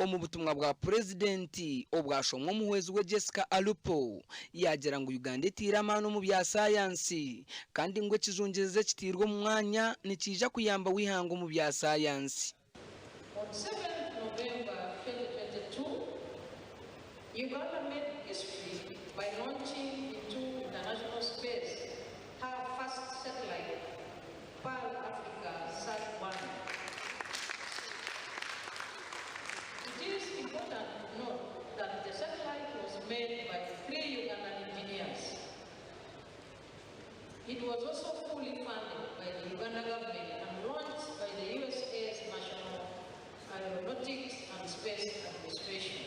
Omu butumwa bwa Purezidenti obwashomwa omuhwezi we Jessica Alupo, yaagira ngu Uganda etaire amaani omu bya saayansi kandi ngu ekijungyereza ekitairwe omu mwanya nikiija kuyamba eihanga omu bya saayansi. On 7th November 2022, Uganda made history by launching into international space her first satellite, Pearl Africa Sat-1. It is important to note that the satellite was made by three Ugandan engineers. It was also fully funded by the Uganda government and launched by the USA's National Aeronautics and Space Administration.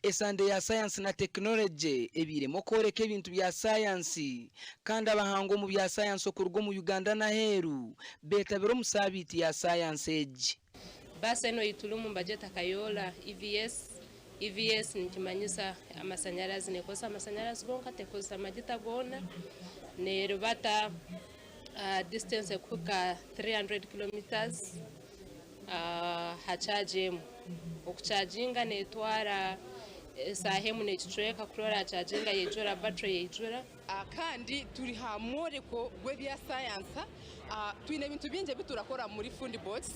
Esande ya Sayansi na Tekinologye ebairemu okworeka ebintu bya sayansi kandi abahangu omu bya sayansi okuruga omu Uganda n'aheeru beetabire omu saabiiti ya sayansi egi. Baasi enu ei turimu nibagyeta Kayoola EVS. EVS nikimanyisa amasanyarazi, neekozesa amasanyarazi gonka tekozesa magita goona. Neerubata distance erikuhika 300 kilometres aha charge emwe. Okucharginga neetwara esaaha emwe n'ekicweka kurora oracharginga yaijura battery yaijura. Kandi turi ha mworeko gw'ebya sayansa. Twine ebintu bingi ebi turakora muri Fundibots.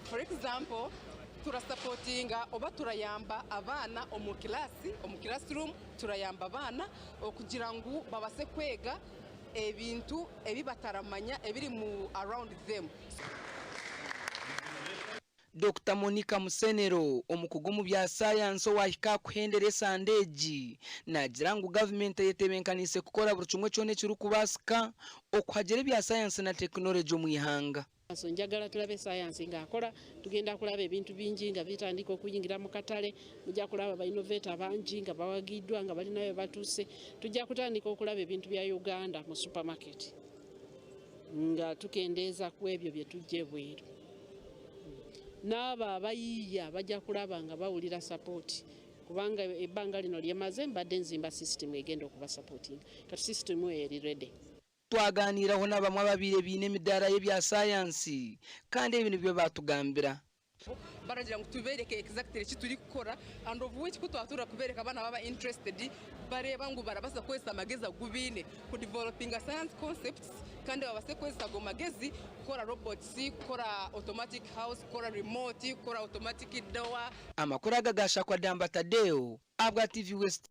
For example, turasapotinga oba turayamba abaana omu kilaasi, omu classroom, turayamba abaana okugira ngu babase kwega ebintu ebi bataramanya ebiri mu around them. Dokita Monica Musenero, omukugu omu bya saayansi owaahika aha kuhendera esande egi, naagira ngu gavumenti eyetebenkaniise kukora buri kimwe kyona ekirikubaasika okuhagira ebya saayansi na tekinologi omu ihanga. So njagala tulabe sayansi nga akola, tugenda kulaba ebintu bingi nga bitandika okuyingira mu katale, mujja kulaba ba innovator bangi nga bawagiddwa nga balina we batuuse, tujja kutandika okulaba ebintu bya Uganda mu supermarket nga tukendeeza ku ebyo bye tujja ebweru. N'abo abayiiya bajja kulaba nga bawulira sapooti kubanga ebbanga lino lye maze mbadde nzimba sisitimu egenda okubasapootinga kati sisitimu eyo eri ready. Twagaaniiraho na bamwe ababaire baine emidaara y'ebya saayansi kandi ebi nibyo baatugambira. Baragira ngu tubereke exactly eki turikukora and of which ku twatura kubereka abaana baba interested bareeba ngu barabaasa kukozesa amagezi agu baine ku developinga science concepts kandi babaase kukozesa ago magezi kukora robots, kukora automatic house, kukora remote, kukora automatic door. Amakuru aga gaashakwa Damba Tadeo ahabwa TV West.